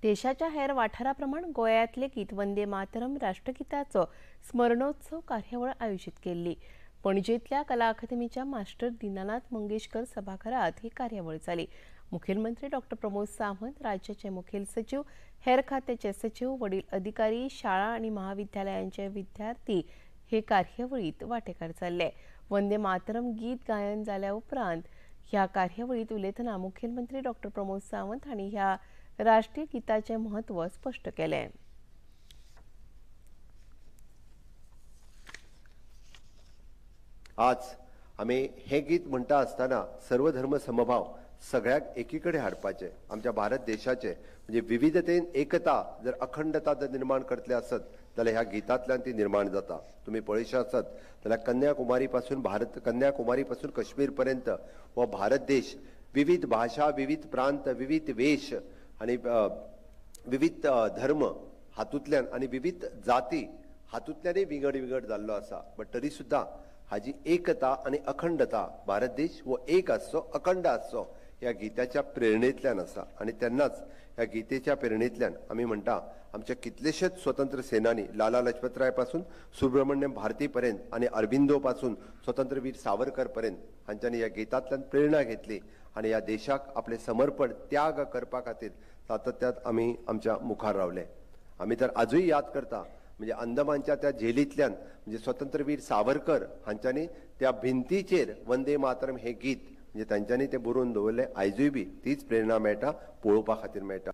देशाच्या हेर वाठारा प्रमाण गोंयांत लेगीत वंदे मातरम राष्ट्रगीताचो स्मरणोत्सव कार्यावळ आयोजीत केल्ली. पणजेंतल्या कला अकादमीच्या मास्टर दीनानाथ मंगेशकर सभाघरात ही कार्यावळ जाली. मुखेलमंत्री डॉक्टर प्रमोद सावंत, राज्याचे मुखेल सचिव, हेर खात्याचे सचिव, वडील अधिकारी, शाळा आनी महाविद्यालयांचे विद्यार्थी हे कार्यावळीत वांटेकार जाल्ले. वंदे मातरम गीत गायन जाल्या उपरांत ह्या कार्यावळीत उलयतना मुखेलमंत्री डॉक्टर प्रमोद सावंत हांणी ह्या राष्ट्रीय गीताचें म्हत्व स्पश्ट केलें. आज आमी हें गीत म्हणटा आसतना सर्वधर्म समभाव सगळ्याक एकीकडे हाडपाचें, आमच्या भारत देशाचे म्हणजे विविधतेन एकता जर अखंडता जर निर्माण करतले आसत जाल्यार ह्या गीतांतल्यान ती निर्माण जाता. तुमी पळयशे आसत जाल्यार कन्याकुमारी पासून भारत, कन्याकुमारी पासून कश्मीर पर्यंत हो भारत देश विविध भाशा, विविध प्रांत, विविध वेश आनी विविध धर्म हातूंतल्यान आनी विविध जाती हातूंतल्यानय विंगड विंगड जाल्लो आसा. बट तरी सुद्दां हाजी एकता आनी अखंडता, भारत देश हो एक आसचो, अखंड आसचो ह्या गीताच्या प्रेरणेंतल्यान आसा. आनी तेन्नाच ह्या गीतेच्या प्रेरणेंतल्यान आमी म्हणटा आमच्या कितलेशेच स्वतंत्र सेनानी, लाला लजपतराय पासून सुब्रमण्यम भारती पर्यंत आनी अरबिंदो पासून स्वतंत्रवीर सावरकर पर्यंत हांच्यांनी ह्या गीतांतल्यान प्रेरणा घेतली आनी ह्या देशाक आपलें समर्पण, त्याग करपा खातीर सातत्यात आमी आमच्या मुखार रावले. आमी तर आजूय याद करता म्हणजे अंदमानच्या त्या जेलींतल्यान म्हणजे स्वतंत्रवीर सावरकर हांच्यांनी त्या भिंतीचेर वंदे मातरम हें गीत म्हणजे तांच्यांनी तें बरोवन दवरलें. आयजूय बी तीच प्रेरणा मेळटा, पळोवपा खातीर मेळटा.